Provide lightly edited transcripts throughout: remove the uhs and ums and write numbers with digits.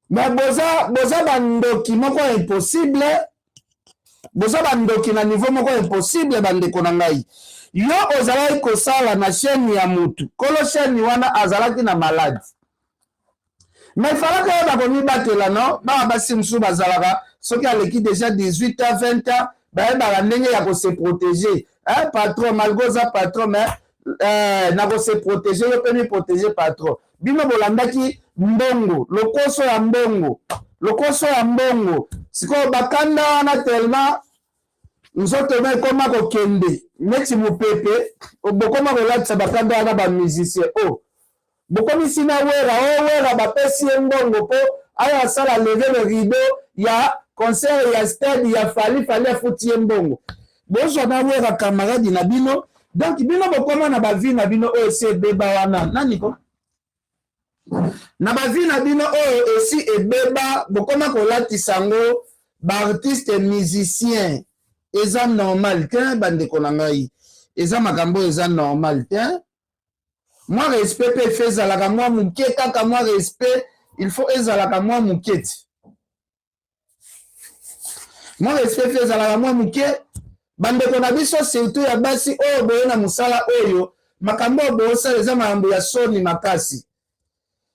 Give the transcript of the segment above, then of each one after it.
Mais boza boza bandoki moko impossible, boza bandoki na niveau moko impossible. Bandeko na ngai, yo ozalaki kosala na chaîne ya mutu, kolo chaîne wana azalaki na maladi, mais falaka yeba komibatela. No bana basi mosusu bazalaka, soki aleki déjà 18 ans, 20 ans, bayebaka ndenge ya kose protéger. Hein, patron, malgré oza patron, mais na kose protéger, yo mpe miprotéger, patron. Bino bolandaki mbongo, lokoso ya mbongo, lokoso ya mbongo. Sikoyo bakanda wana tellement nzoto no ekoma kokende neti mopepe, bokoma kolatisa bakanda wana bamusicien. O oh, bokomisi na Wera, o oh, Wera bapesi ye mbongo mpo aya asala lever le rideau ya concert ya stade ya Fally. Fally afuti ye mbongo, bozwa na Wera camarade na bino. Donc bino bokoma na bavie na bino oyo esi ebeba wana, nani ko na bavie na bino oyo esi ebeba, bokoma kolatisa yango baartiste musicien. Eza normal te, bandeko na ngai, eza makambo oyo eza normal te. Mwa respect mpe efe ezalaka mwa moke kaka, mwa respect il faut ezalaka mwa moke ti, mwa respect mpe ezalaka mwa moke. Bandeko na biso, surtout ya basi oyo boye na mosala oyo, makambo oyo boosala eza makambo ya soni makasi,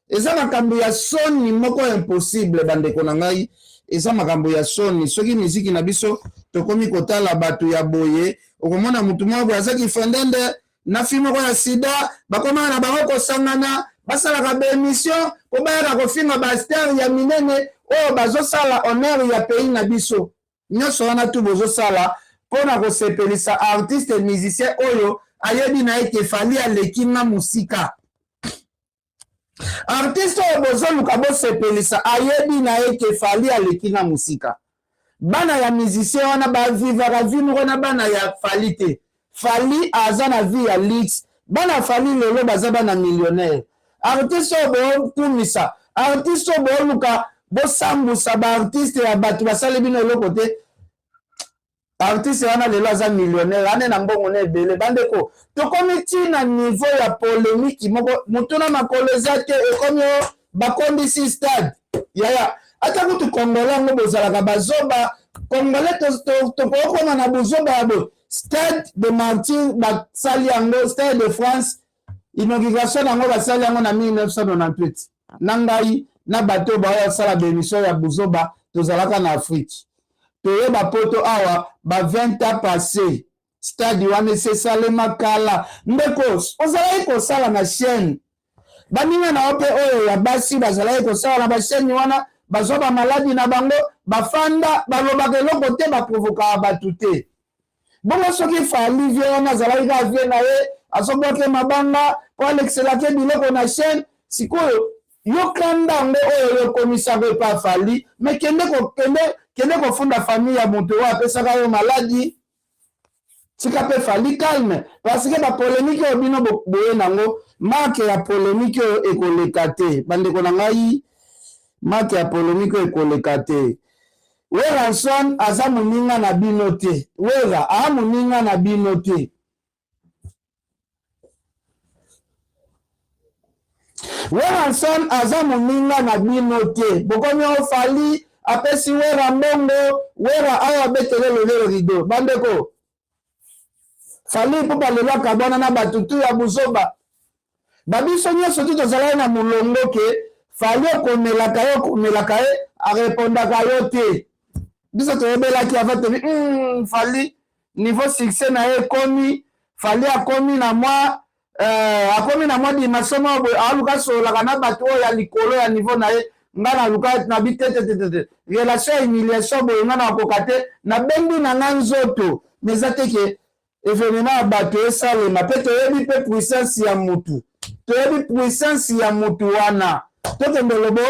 eza makambo ya soni moko impossible. Bandeko na ngai, eza makambo ya soni. Soki miziki na biso tokomi kotala bato ya boye, okomona motu moko boye azaki fendende na fi moko ya sida, bakomaka na bango kosangana, basalaka baémission mpo bayaka kofinga bastar ya minene oyo bazosala honneur ya pays na biso. Nyonso wana tu bozosala mpo na kosepelisa artiste musicien oyo ayebi na ye ke Fally aleki nga mosika. Artiste oyo bozoluka bosepelisa ayebi na ye ke Fally aleki nga mosika. Bana ya musicien wana bavivaka vie moko na bana ya Fally te. Fally aza na vie ya luxe, bana Fally lelo baza bana millionnaire. Artiste oyo bokumisa, artiste oyo booluka bosambusa baartiste ya bato basali bino eloko te, artiste wana lelo aza millionnaire, ane na mbongo na ebele. Bandeko, tokomi ntina niveau ya polémique moko, motu na makolo eza te. Ekomi o bakondisi stade, yaya. Ata kutu Congolais yango bozalaka bazoba. Congolais tokokoma na bozoba ya boye. Stade de Martyr basali yango, Stade de France, inauguration yango basali yango na 1998. Na ngai na bato baoyo asala baémission ya buzoba, tozalaka na Afrique, toyeba poto awa ba 20 ans passé, stade wana esi esalema kala. Ndeko, ozalaki kosala na chaîne, baninga na yo mpe oyo ya basi bazalaki kosala na bachaîne wana, bazwa bamaladi na bango, bafanda, balobaka eloko te, baprovokaka bato te. Bongo soki Fally vie wana azalaki kaka vie na ye, azobwake mabanga mpo alekiselaki biloko na chaîne, sikoyo yo kanda yango oyo yokomisaka epa Fally. Me kende, kende, kende kofunda famille ya moto oyo apesaka yo maladi. Tika mpe Fally calme, parce que bapolémique oyo bino boye nango, marque ya polémique oyo ekoleka te. Bandeko na ngai, marque ya polémique oyo ekoleka te. Werrason aza moninga na bino te. Wera aa moninga na bino te. Werrason aza moninga na bino te. Bokomi o Fally apesi Wera mbongo, Wera awa abetele lever rideau. Bandeko, Fally mpo balelo akabwana na bato tu ya buzoba. Babiso nyonso tu tozalaki na molongo ke Fally okomelaka ye, okomelaka ye, arepondaka yo te. Biso toyebelaki avant, tobi Fally niveau succès na ye ekomi, Fally akomi na mwa akomi na mwa dimension moko boye, aluka asololaka na bato oyo ya likolo ya niveau na ye. Nga naluka na bi te te te te, relation ya humiliation boye nga nakoka te, nabendi na nga nzoto. Mais eza te ke événement ya bato esalema mpe toyebi mpe puissance ya mutu, toyebi puissance ya mutu wana. Tokende lobo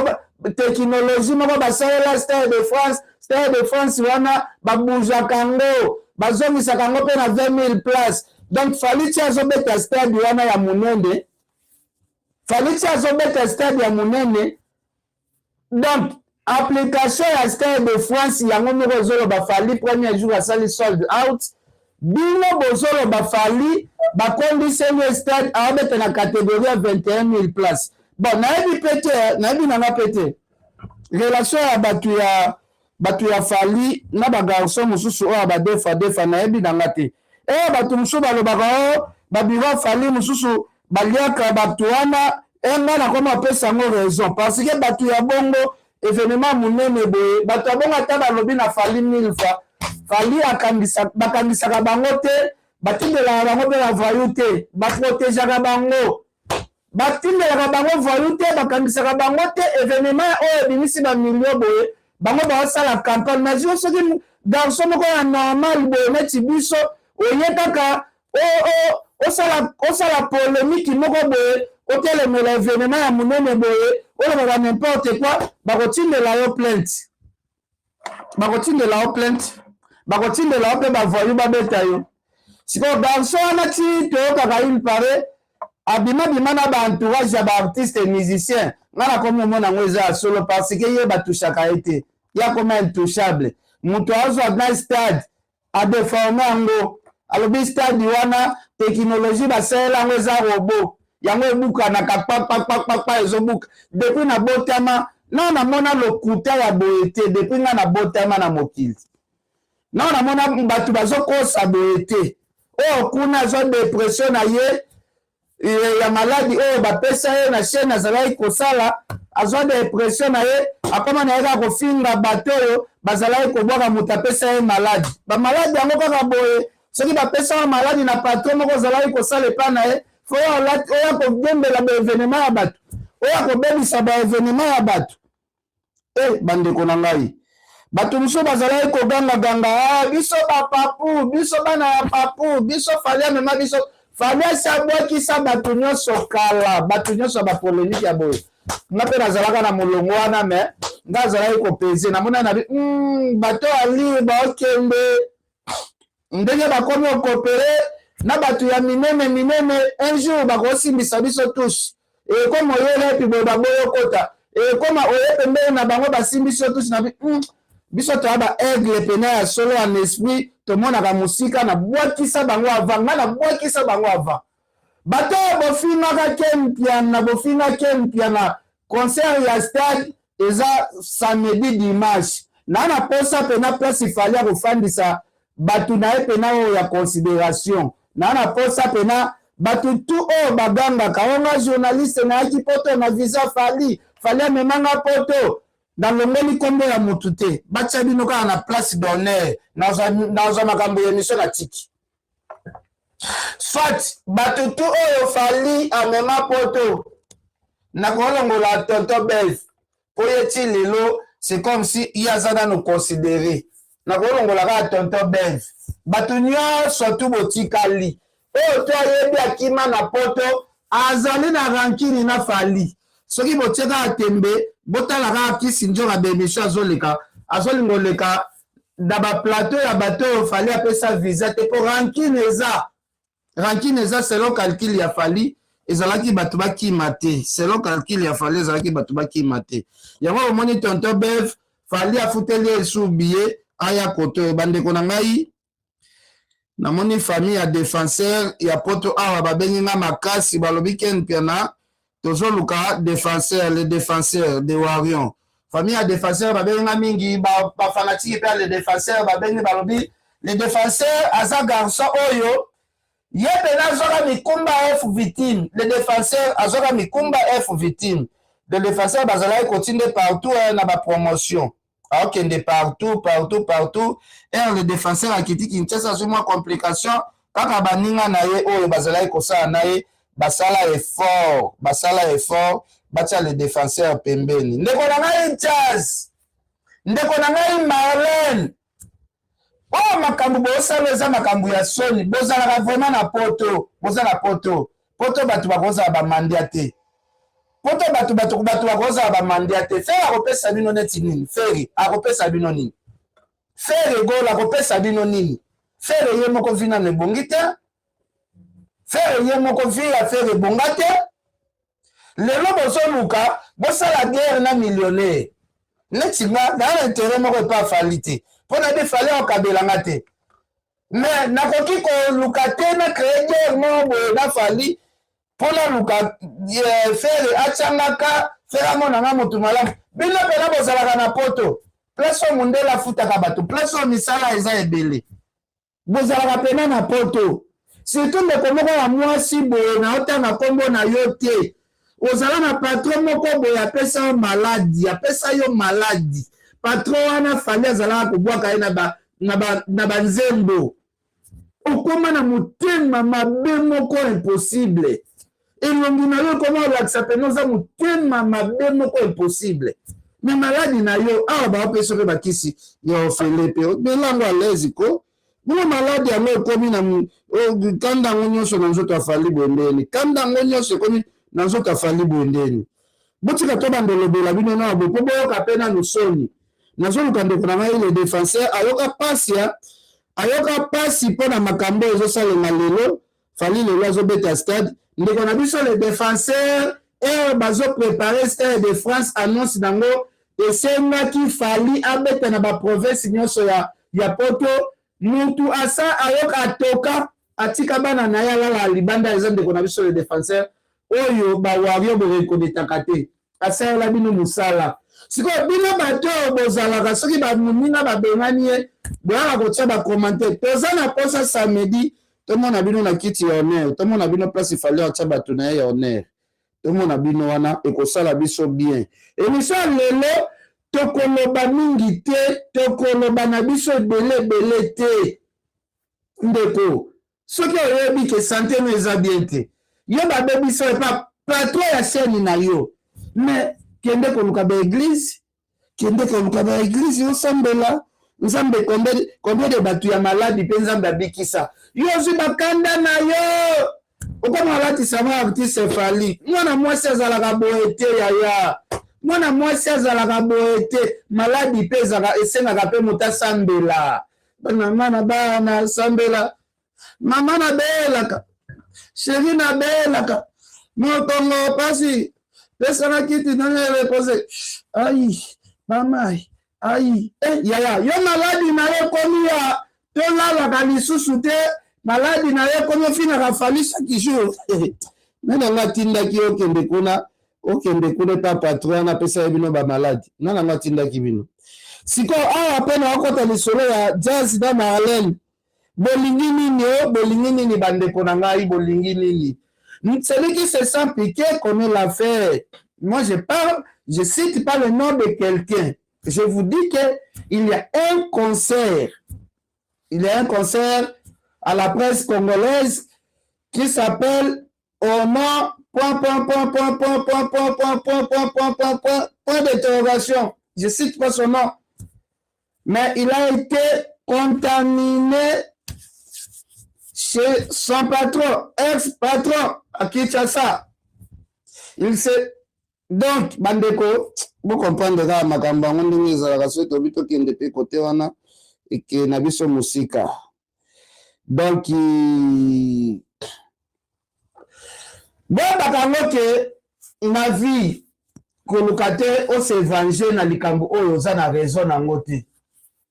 technologie moko basalela Stade de France. Stade de France wana babuzaka yango, bazongisaka yango mpe na 20 000 place. Donc Fally ti azobeta stade wana ya monene, Fally ti azobeta stade ya monene. Donc application ya Stade de France yango moko ezoloba Fally premier jour asali sold out. Bino bozoloba Fally bakondiseli ye stade, aobeta na catégorie ya 21 000 place. Bon, nayebi mpe te, nayebi nanga mpe te. Relation ya bato ya bato ya Fally na bagarçon mosusu oyo ya badefa defa, nayebi na nga te. E bato mosusu balobaka o babiro ya Fally mosusu baliaka bato wana. E nga nakoma opesa yango raison, parce que bato ya bongo, événement monene boye, bato ya bongo, ata balobi na Fally mille fois, Fally bakangisaka bango te, batindelaka bango mpe bavoyous te, baprotégeaka bango, batindelaka bango voyous te, bakangisaka bango te. Événement oyo ebimisi bamilio boye, bango baosala campagne. Nazio soki garçon moko ya normal boye neti biso, oye kaka osala polémique moko boye, otelemela événement ya monene boye, olobaka n'importe quoi, bakotindela yo plainte, bakotindela yo plainte, bakotindela yo mpe bavoyous babeta yo. Sikoyo garçon wana, ti toyokaka, il paraît abimabima na baentourage ya baartiste musicien. Nga nakomi omona yango eza ya solo, parce que ye batushaka ye te, ye akoma intouchable. Moto azwa na stade, adéformer yango, alobi stade wana technologie basalela yango eza robot, yango ebukanaka kpakpakpakpa, ezobuka. Depuis nabotama na namona lokuta ya boye te. Depuis nga nabotama na mokili, na namona bato bazokosa boye te. Oyo kuna azwa dépression na ye ya maladi oyo bapesa ye na chaîne azalaki kosala, azwa dépression na ye, akoma na ye kaka kofinga bato oyo bazalaki kobwaka moto apesa ye maladi. Bamaladi yango kaka boye, soki bapesa maladi na patron moko ozalaki kosala epa na ye, fo oya kogembela baévénement ya bato, oya kobebisa baévénement ya bato. E bandeko na ngai, bato mosusu bazalaki kogangaganga: ah, biso bapapu, biso bana ya papu, biso Fally amema biso. Fally asi abwakisa bato nyonso kala, bato nyonso ya bapolémique ya boye. Nga mpe nazalaka na molongo wana, mais nga azalaki kopese. Namona na bato ali baokende ndenge bakomi okopere na bato ya minene minene. Un jour bakosimbisa biso touche, ekoma oyele epi boye, baboyi okota, ekoma oye pembeni na bango, basimbisi yo touche na biso. Toya ba aigle pene ya solo en esprit, tomonaka mosika. Nabwakisa bango avant, nga nabwakisa bango avant. Bato oyo bofingaka Ken Mpiana, bofinga Ken Mpiana, concert ya stade eza samedi, dimanche. Na posa pena place Fally ya kofandisa bato na ye pena oyo ya considération. Na posa pena bato tu oyo bagangaka onga journaliste, nayaki Poto na visa Fally, Fally amemanga Poto, nalongoli nkombo ya motu te. Batia bino kaka na place d'honneur. Nazwa makambo ya émission na tiki, soit bato tu oyo Fally amema Poto, nakolongola tonton Bev mpo ye ti lelo c'est comme si ye aza nano considéré. Nakolongola kaka tonton Bev. Bato nyonso tu botikali oyo to ayebi akima na Poto, azali na rancune na Fally, soki botie kaka tembe, botala kaka kisi nzoka baémission azoleka, azolinga oleka na baplateau ya bato oyo Fally apesa visa te, mpo rancune eza, rancune eza. Selon calcul ya Fally, ezalaki bato bakima te. Selon calcul ya Fally, ezalaki bato bakima te. Yango omoni tonton Bev, Fally afuteli esu billet aya koto oyo. Bandeko na ngai, namoni famille ya défenseur ya Poto awa babengi nga makasi, balobi: "Ken Mpiana, tozoluka défenseur, le défenseur de Warion." Famille ya défenseur babengi nga mingi, bafanatike mpe ya le défenseur babengi, balobi le défenseur aza garçon oyo ye mpena azwaka mikumba F victime. Le défenseur azwaka mikumba F victime. Le défenseur bazalaki kotinde partout na bapromotion, aokende partout, partout, partout. Ere le défenseur akiti Kinshasa, azwi mwa complication kaka. Baninga na ye oyo bazalaki kosala na ye basala effort, basala effort, batia le défenseur pembeni. Ndeko na ngai Jazz, ndeko na ngai Marlene, oyo makambo bosala eza makambo ya soni. Bozalaka vraiment na Poto, boza na Poto. Poto bato bakozala bamandia te. Poto bato bakozala bamandia te. Ferre akopesa bino neti nini? Ferre akopesa bino nini? Ferre Gola akopesa bino nini? Ferre ye moko vie nano ebongi te. Ferre ye moko vie ya Ferre ebonga te. Lelo bozoluka bosala guerre na millionnaire. Neti nga naa na intérêt moko epa Fally te, mpo na yebi Fally akabelanga te, mais nakoki koluka te na créer guerre moko boye na Fally mpo naluka Ferre atiangaka. Ferre amona nga motu malamu. Bino pena bozalaka na poto, place oyo mundele afutaka bato, place oyo misala eza ebele, bozalaka pena na poto. Surtout ndeko moko ya mwasi boye, na otanga nkombo na yo te, ozala na patron moko boye apesa yo maladi, apesa yo maladi. Patron wana Fally azalaka kobwaka ye na banzembo. Okoma na motema mabe moko impossible. Elongi na yo ekoma olakisa pene oza motema mabe moko impossible. Me maladi na yo awa baopesa mpe bakisi ya ofele mpe obelango alezi ko bongo maladi yango ekomi na kanda yango nyonso na nzoto ya Fally boye ndeni, kanda yango nyonso ekomi na nzoto ya Fally boye ndeni. Botika to bandolobela bino na bo mpo boyoka mpe nanu soni. Nazoluka ndeko na ngai le défenseur, ayoka pasi, ayoka pasi mpo na makambo ezosalema lelo. Fally lelo azobeta stade. Ndeko na biso le défenseur, ere bazoprépare Stade de France, annonce nango esengaki Fally abeta na baprovince nyonso ya poto. Mutu asa ayoka, atoka, atika bana na ye, alala libanda. Eza ndeko na biso le défenseur oyo bawario borekonetaka te, asalela bino mosala. Sikoyo bino bato oyo bozalaka, soki bamoninga babengani ye, boyaka kotia bacommentaire. Toza na posa samedi tomona bino na kiti ya honneur, tomona bino place Fally atia bato na ye ya honneur, tomona bino wana, ekosala biso bien. Émission ya lelo tokoloba mingi te, tokoloba na biso ebele ebele te. Ndeko, soki oyebi ke santé no eza bien te, yo babebisa epa patron ya chaîne na yo, mais kende koluka baéglise, kende koluka baéglise, osambela Nzambe. Combien de bato ya maladi mpe Nzambe abikisa? Yo ozwi bakanda na yo, okoma alatisa mwa artiste Fally. Mwana mwasi azalaka boye te, yaya, mwana mwasi azalaka boye te. Maladi mpe esengaka mpe moto asambela. Bana na bana sambela, mama nabelaka, chéri nabelaka, mokongo pasi, pesana kiti nanga repose, ai mama ai. Eh, yaya, yo maladi na yo ekomi ya tolalaka lisusu te. Maladi na yo ekomi ofinaka Fally chaque jour. Nani yango atindaki okende kuna, okende kuna epa patron wana apesa ye bino bamaladi? Nani yango atindaki bino? Sikoyo awa mpe na okota lisolo ya Jazz na Marlene. Bolingi nini o bolingi nini, bandeko na ngai? Bolingi nini? Celui qui se sent piqué connaît l'affaire. Moi, je parle, je cite pas le nom de quelqu'un. Je vous dis que il y a un concert, il y a un concert à la presse congolaise qui s'appelle au nom point point point point point point point point point point point point point point d'interrogation. Je cite pas son nom, mais il a été contaminé chez son patron, ex-patron à Kinshasa. Il s'est donc, bandeko, bocomprendre kaka makambo yango ndenge ezalaka. Soki tobi tokende mpe kote wana, eke na biso mosika. Donc boyebaka yango ke na vie, koluka te ose venger na likambo oyo oza na raison nango te.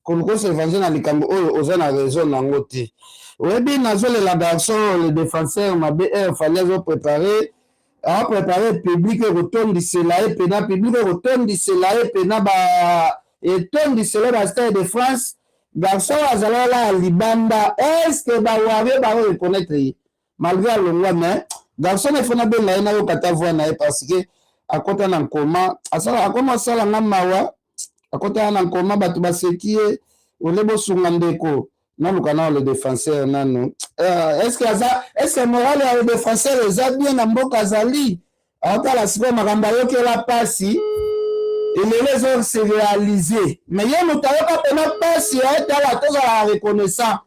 Koluka ose venger na likambo oyo oza na raison nango te. Oyebi, nazolela garçon le défenseur mabe. Aire Fally azoprépare, aoprépare public ekotondisela ye pena, public ekotondisela ye pena, ba etondisela ba Stade de France. Garçon oyo azalaka ya libanda, est-ce bawario bao reconnaître ye malgré alongwa? Mais garçon na ifo nabenga ye, nayoka ta voix na ye, parce que akɔta na nkoma, akoma asala nga mawa. Akɔta na nkoma, bato baseki ye. Ole bosunga ndeko, naluka nao le défenseur nanu. Est ce que aza, est ce que morale ya le défenseur eza bien na mboka azali? Aotala sikoyo makambo ayokela mpasi, elelo ezo se réaliser. Mais ye moto ayoka mpena mpasi, aotala. Tozala reconnaissant.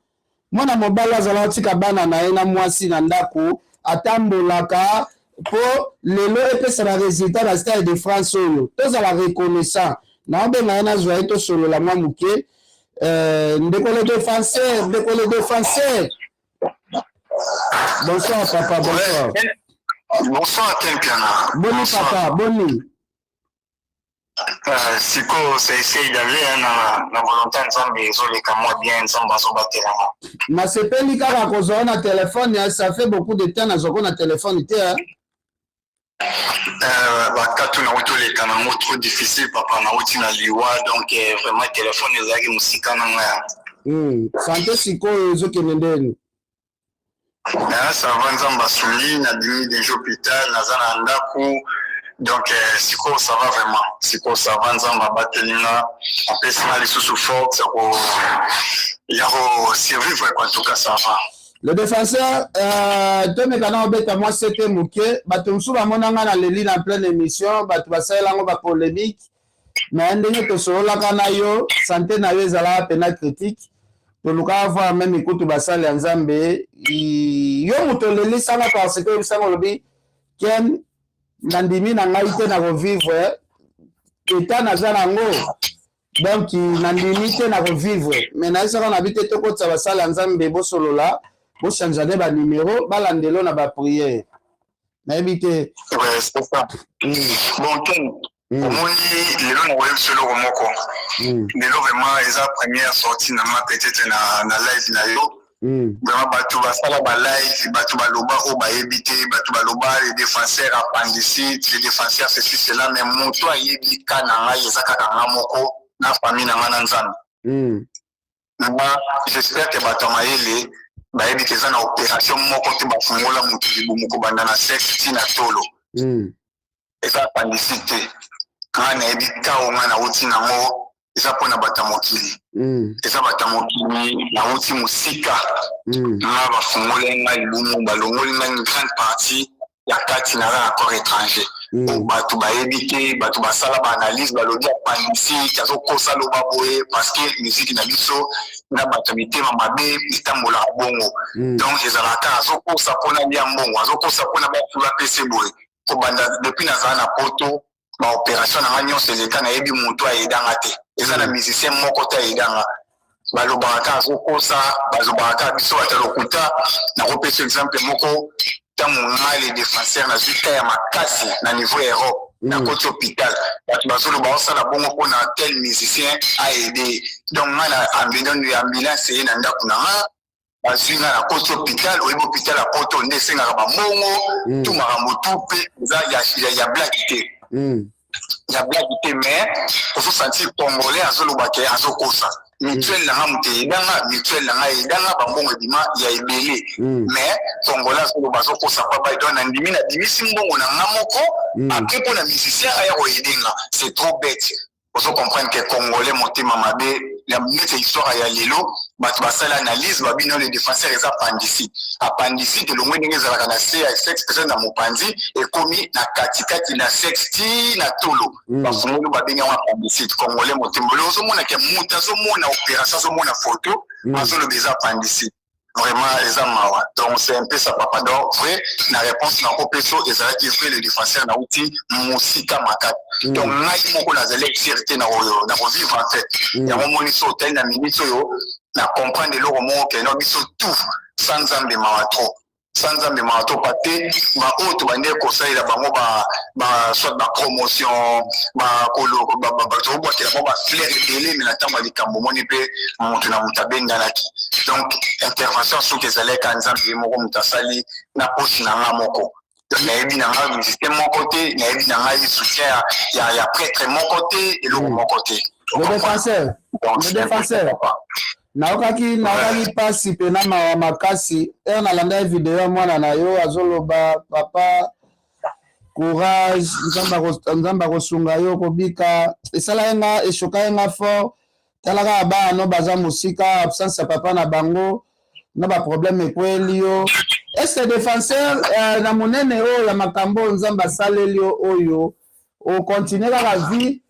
Mwana mobali azala otika bana na ye na mwasi na ndako, atambolaka mpo lelo epesa ba résultat na Stade de France oyo. Tozala reconnaissant. Naobenga ye, nazwa ye, tosolola mwa moke. Ndeko le défenseur, ndeko le défenseur, bonsoir papa, bonsoir. Ouais. Bonsoir Ken. Boni papa, boni? Sikoyo essaye d'aller na volonté ya Nzambe, ezoleka mwa bien, Nzambe azobatelama. Nasepeli kaka kozwa na telefone. Ça fait beaucoup de temps nazwako na telefone te. Bakatu nauti oleka nango trop difficile, papa. Nauti na liwa, donc vraiment téléphone ezalaki mosika na ngai. Santé sikoyo ezokende ndeni? Ça va, Nzambe asungi, nabimi déjà hôpital, naza na ndako. Donc sikoyo ça va vraiment, sikoyo ça va. Nzambe abateli nga, apesi nga lisusu force ya kosurvivre quoi. En tout cas, ça va. Le Défenseur, tomeka na obeta mwa sete moke. Bato mosusu bamona nga na leli na pleine émission, bato basalela yango bapolémique, mais ndenge tosololaka na yo, santé na yo ezalaka mpena critique. Tolukaka voir même kutu basali ya Nzambe. Yo moto olelisanga parce que oyebisanga, olobi: "Ken, nandimi na ngai te na kovivre eta naza nango, donc nandimi te na kovivre." Mais nayesaka na bi te, tokotisa basali ya Nzambe, bosolola, bochange nde banumero, balandelo na baprière, nayebi te. Ouais, c'est ça. Bon, Ken, omoni, lelo na koyebi eloko moko. Lelo vraiment eza première sortie na nga peut-être na live na yo. Vraiment bato basala balive, bato baloba oyo bayebi te, bato baloba les Défenseurs appendicite, les Défenseurs ceci, cela, mais moto ayebi ka na ngai eza kaka nga moko na famille na nga na Nzambe. Nga j'espère que bato ya mayele bayebi ke eza na opération moko te bafungola motu libumu kobanda na sexe ti na tolo. Eza appendicite te. Nga nayebi kao nga nauti nango, eza mpona bato ya mokili. Eza bato ya mokili, nauti mosika. Nga bafungoli nga libumu, balongoli nga une grande partie ya kati na nga na corps étranger. Bato bayebi te, bato basala baanalyse, balobi appendicite, azokosa, loba boye parce que musique na biso na bato ya mitema mabe etambolaka bongo. Donc ezalaka azokosa mpona lia mbongo, azokosa mpona bapese boye. Kobanda depuis nazala na Poto, baopération na nga nyonso eleka, nayebi motu ayedanga te, eza na musicien moko te ayedanga. Balobaka kaka azokosa, balobaka kaka biso bato ya lokuta. Nakopesa exemple moko: ntango ngai le Défenseur nazwi ka ya makasi na niveau ya Europe, nakoti hôpital, bato bazoloba osala bongo mpona tel musicien aide. Donc ngai na ambulance eye na ndako na nga, bazwi nga, nakoti hôpital. Oyebi hôpital ya Poto nde esengaka bambongo, tu makambo tu mpe eza ya blague te, ya blague te. Mais ozosentir Congolais azoloba ke azokosa. Mutuelle na nga moto eyedanga, mutuelle na nga eyedanga, bambongo ebima ya ebele, mais Congolais azoloba azokosa pa bai. Donc nandimi, nabimisi mbongo na nga moko après mpo na musicien aya koyedenga. C'est trop bête. Ozo comprendre que Congolais motema mabe. Neti histoire ya lelo, bato basala analyse, babino le Défenseur eza appendicite. Appendicite elongwe ndenge ezalaka na se ya sexe, peut-être na mopanzi, ekomi na katikati na sexe ti na tolo. Bafungoli, babengi yango appendicite. Congolais motema lelo, ozomona ke moto azomona opération, azomona photo, azoloba eza appendicite. Vraiment eza mawa. Donc c'est un peu ça, papa. Donc vrai, na réponse nakopesa ezalaki vrai, le Défenseur nauti mosika makasi. Donc ngai moko nazali fierté na kovivre en fait. Yango moni so otali na minute oyo, na comprendre eloko moko keno biso tout sans Nzambe mawa trop, sans Nzambe mawa trop. Pa te baoyo tobandeki kosalela bango, soit bapromotion, tobwakela bango bafleur ebele, me na ntango ya likambo omoni mpe moto na moto abenganaki. Donc intervention soki ezalaki Nzambe ye moko moto asali na poche na nga moko. Nayebi na ngai musicien moko te, nayebi na ngai soutien ya prêtre moko te, eloko moko te. Le Défenseur, le Défenseur, naokaki mpasi mpena mawa makasi ere nalandaki video ya mwana na yo azoloba: "Papa, courage, Nzambe akosunga yo kobika." Esalaki nga, eshokaki nga fort. Tala kaka bana no baza mosika, absence ya papa na bango na baproblème ekweli yo. Est-ce, Défenseur, na monene oyo ya makambo oyo Nzambe asaleli yo oyo, okontinue kaka vie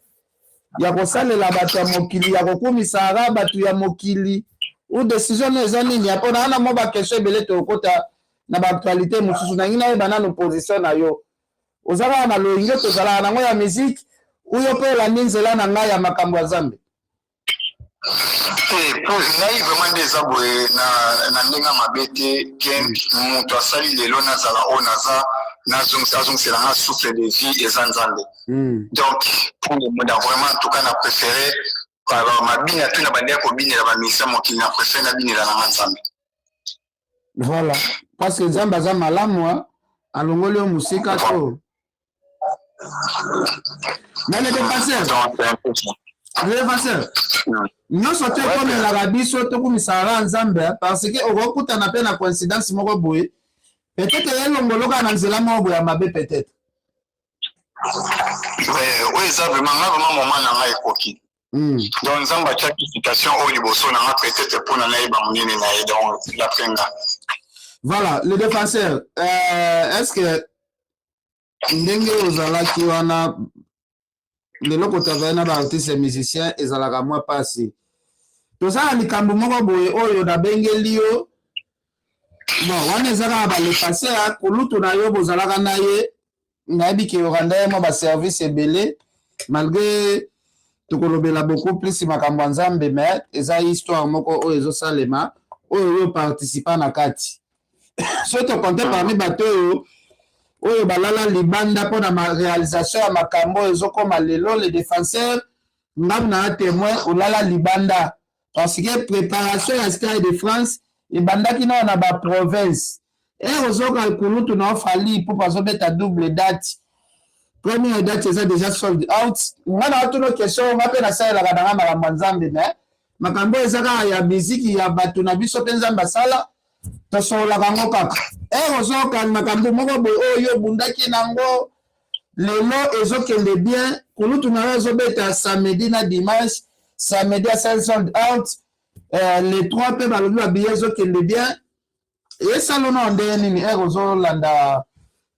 ya kosalela bato ya mokili, ya kokumisaka bato ya mokili, ou décision no eza nini? Ya mpona wana mwa baquestion ebele, tokota na baactualité mosusu. Nangi nayeba nano position na yo. Oza kaka na loyinge tozalaka nango ya musique, oyo mpe olandi nzela na ngai ya makambo ya Nzambe? Te, po ngai vraiment nde eza boye na ndenge ya mabe te ke moto asali lelo nazala oyo naza, azongisela nga souffle de vie, eza Nzambe. Donc pour le moment, vraiment, en tout cas na préféré mabina tu na bandeki kobinela bamisa mokili, na préféré nabinela nanga Nzambe. Voilà, parce que Nzambe aza malamu, alongoli yo mosika to. Mais le défenseur, le défenseur, nyonso te ekomelaka biso, tokumisaka Nzambe, parce que okokutana mpe na coïncidence moko boye, peut-être elongoloka na nzela moko boye ya mabe peut-être. Oyo eza vraiment, nga vraiment, moment na ngai ekoki. Donc Nzambe atiaki situation oyo liboso na nga, peut-être mpona nayeba monene na ye. Donc d'après nga. Voilà, le défenseur, est ce que ndenge ozalaki wana, lelo kotravaille na baartiste musicien ezalaka mwa mpasi? Toza na likambo moko boye oyo nabengeli yo. Bon, wana eza kaka balepase kolutu na yo, bozalaka na ye, nayebi ke oranda ye mwa baservice ebele, malgré tokolobela beaucoup plus makambo ya Nzambe, mais eza histoire moko oyo ezosalema, oyo oyo participa na kati. So tocompter parmi bato oyo balala libanda mpona réalisation ya makambo oyo ezokóma lelo, le défenseur, ngambu na ya témoin, olala libanda, parce que préparation ya Stade de France ebandaki nao na baprovince. Ere ozoka kulutu na oFally Ipupa azobeta double date, première date eza déjà sold out. Nga na otuna question, nga mpe nasalelaka nanga makambo ya Nzambe, mais makambo oyo eza kaka ya miziki ya bato na biso mpe Nzambe asala, tosololaka yango kaka. Ere ozoyoka makambo moko boye oyo obundaki nango, lelo ezokende bien, kulutu na yo ezobeta samedi na dimanche, samedi asali sold out, le 3 mpe balobi babillet ezokende bien. Esalo na ndenge nini ere ozolanda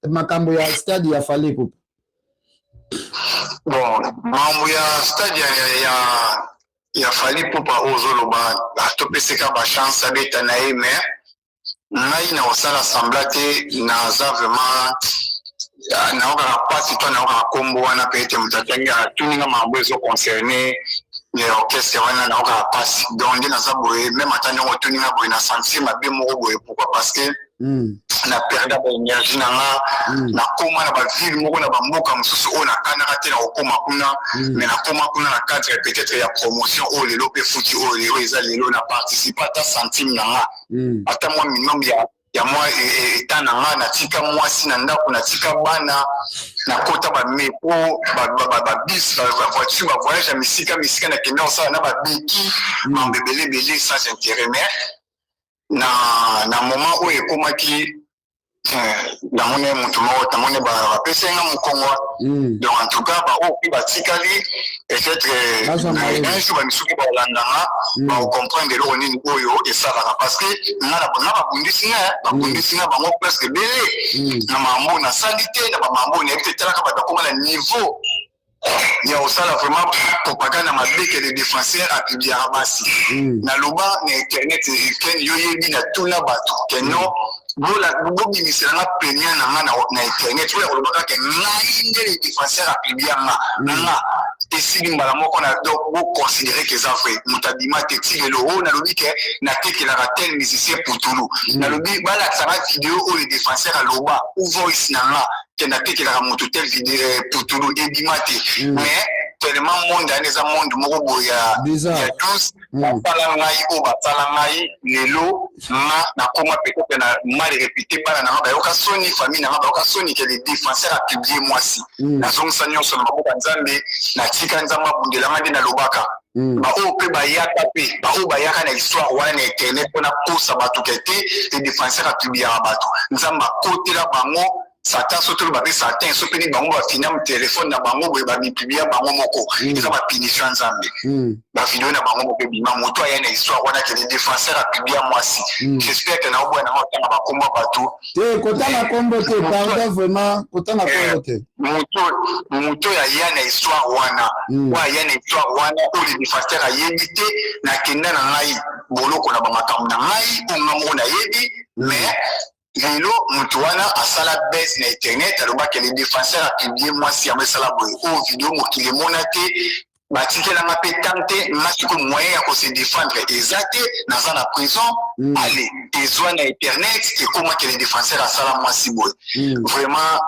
makambo ya stade ya Fally Ipupa? Bon, makambo ya stade ya Fally Ipupa oyo ozoloba, topeseka bachance abeta na ye, mais ngai na kosala semblant te, naza vraiment, naokaka mpasi to naokaka nkombo wana mpe ete moto atangi atuninga makambo ezoconcerne orchestre wana, naokaka mpasi. Donc nde naza boye, même ata ndenge otuninga boye, na sentir mabe moko boye. Pourquoi? Parce que na perda baénergie na nga, nakóma na baville moko, na bamboka mosusu oyo nakanaka te na kokóma kuna, mais nakóma kuna na cadre peut-être ya promotion oyo lelo mpe futi oyo lelo eza lelo. Na participe ata centime na nga, ata mwa minimum ya mwa eta na nga. Natika mwasi na ndako, natika bana, nakota bamétro, babus, bavoiture, bavoyage ya misika misika, nakenda kosala na babeki mambo ebele ebele sans intérêt. Mais na moment oyo ekomaki, namoni motu moko, namoni bapesi nga mokongo. Donc en tout cas, baoyo mpe batikali, peut-être un jour bamisuki bakolandanga, bakocomprendre eloko nini oyo esalaka, parce que nga babundisi nga bango presque ebele na makambo nasali te, na bamambo nayebi te. Etalaka bato bakóma na niveau ya kosala vraiment propagande mabe ke le défenseur apubliaka basi. Naloba na internet ken, yo yebi, na tuna bato ke non, bobimiselanga plaignant na nga na internet oyo akoloba kaka ngai nde le défenseur apublia nga. Nga esili mbala moko na, donc boconsidérer ke eza vrai. Moto abima te ti lelo oyo nalobi ke natekelaka tel musicien putulu. Nalobi balakisanga video oyo le défenseur aloba ou voice na nga ke natekelaka moto tel video putulu, ebima te. Mais tellement monde wana eza monde moko boye ya 12, basala ngai oyo basala ngai lelo, nga nakóma peut-être na mal réputé. Bana na nga bayoka soni, famille na nga bayoka soni ke le défenseur apublie mwasi. Nazongisa nyonso na maboko ya Nzambe, natika Nzambe abundelanga. Nde nalobaka, baoyo mpe bayaka, mpe baoyo bayaka na histoire wana na internet mpona kosa bato ke te le défenseur apubliaka bato, Nzambe akotela bango. Satan, so toloba mpe Satan, so peni bango bafina telefone na bango boye, bamipublia bango moko, eza bapunition ya Nzambe. Bavideo na bango moko ebima, moto aya na histoire wana ke le défenseur apublia mwasi. J'espère ke naoboya nango otanga bakombo bato. Te, kotanga kombo te, pardon, vraiment, kotanga kombo te. Moto oyo aya na histoire wana, oyo aya na histoire wana oyo le défenseur ayebi te, nakenda na ngai boloko na bamakambo na ngai oyo nga moko nayebi. Mais lelo moto wana asala base na internet, alobaki le défenseur apublie mwasi, yango esala boye. Oyo video mokili emona te, batikelanga mpe tang te. Nga sikoyo moyen ya kose défendre eza te, naza na prison. Ale ezwa na internet, ekomaki le défenseur asala mwasi boye. Vraiment,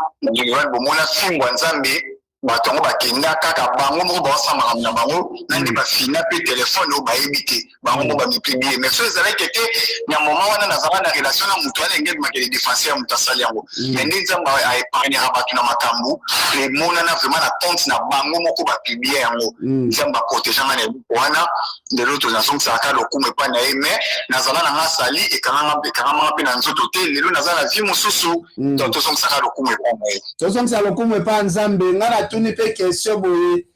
bomona fimbo ya Nzambe. Bato yango bakenda kaka bango moko, baosala makambo na bango na nde bafina mpe telefone oyo bayebi te, bango moko bamipublier. Mais so ezalaki te, na moment wana nazala na relation na moto wana, enge makele défenseur ya moto asali yango. Mais nde Nzambe aépargnaka bato na makambo emonana vraiment na compte na bango moko, bapublier yango. Nzambe aprotégeanga na eloko wana. Lelo nazongisaka lokumu epai na ye, mais nazala na nga sali ekangamanga mpe na nzoto te. Lelo naza na vie mosusu, donc tozongisaka lokumu epai na ye. Tozongisa lokumu epai ya Nzambe. Ngai natuni mpe question boye,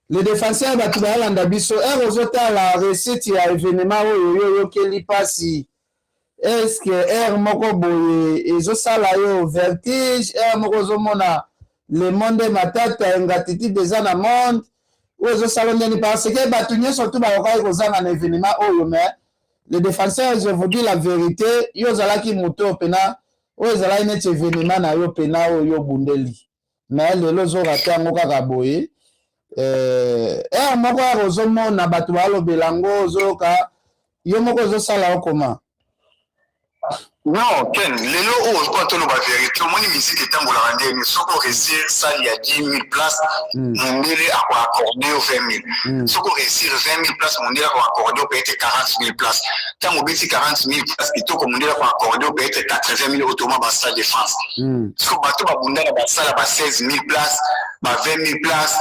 le défenseur, bato bayalanda biso, ere ozotala réussite ya événement oyo yo oyokeli mpasi, est-ce ere moko boye ezosala yo vertige, ere moko ozomona le monde matata, ingratitude eza na monde oyo, ezosala ndeni? Parce que bato nyonso tu bakokaki kozanga na événement oyo, mais le défenseur, je vous dis la vérité, yo ozalaki moto oyo mpena oyo ezalaki neti événement na yo mpena oyo yo obundeli, mais lelo ozorater yango kaka boye. Ere moko ere ozomona bato balobela yango, ozoyoka yo moko, ozosala okoma? Non, Ken, lelo oyo mpo toloba vérité, omoni musique etambolaka ndeni. Soki oréussir salle ya 10 000 place, mondele akoaccorde yo 20 000. Soki oréussir 20 000 place, mondele akoaccorde yo peut-être 40 000 place. Ntango obeti 40 000 place kitoko, mondele akoaccorde yo peut-être 80 000, otoma basalle de France. Soki bato babunda na basala ba 16 000 place, ba 20 000 place,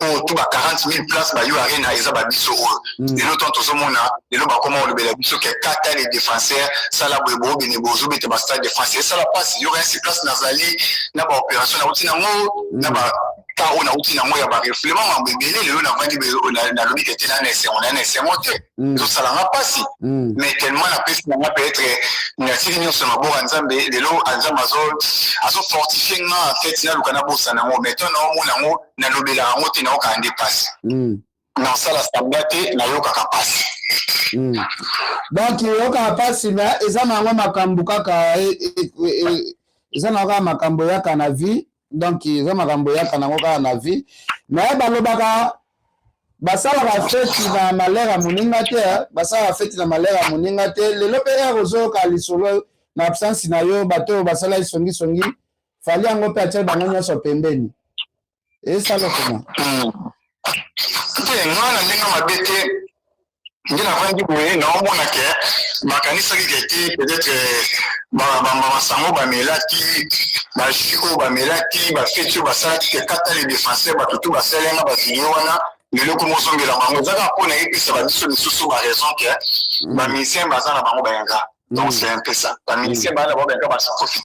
oyo tu ba 40 000 place, bayo Arena eza babiso oyo. Lelo ntango tozomona, lelo bakoma kolobela biso ke kata les défenseurs, sala boye, boobene bozobeta bastade de France, esala mpasi. Yoka yasi place nazali na baopération nauti nango, na ba ka oyo nauti nango ya barefoulement, mambo ebele. Lelo navandi, nalobi ke te na esengo, na esengo te, ezosalanga mpasi. Mais tellement napesi nanga, peut-être natiki nyonso na maboko ya Nzambe. Lelo Nzambe azofortifie nga, en fait naluka nabosana yango. Mais to naomona yango, nalobelaka yango te, naokaka nde mpasi, nasala sambla te, nayokaka mpasi. Donc oyokaka mpasi, mais eza na yango makambo kaka, eza na kaka makambo eyaka na vie. Donc eza makambo eyaka nango kaka na vie. Mais balobaka basalaka feti na malheur ya moninga te, basalaka feti na malheur ya moninga te. Lelo mpe ere ozoyoka lisolo na absence na yo, bato oyo basalaki songisongi, Fally yango mpe atia bango nyonso pembeni, esala koma? Te, nga na ndenge mabe te. Nde navandi boye, naomona ke bakanisaki ke te, peut-être bamasango bamelaki, bajus oyo bamelaki, bafeti oyo basalaki ke kata le défenseur, bato tu basalenga bavideo wana. Lelo komi ozongela bango, eza kaka mpona yebisa babiso lisusu baraison ke bamusicien baza na bango bayanga. Donc c'est un peu ça, bamusicien baza na bango bayanga, baprofite.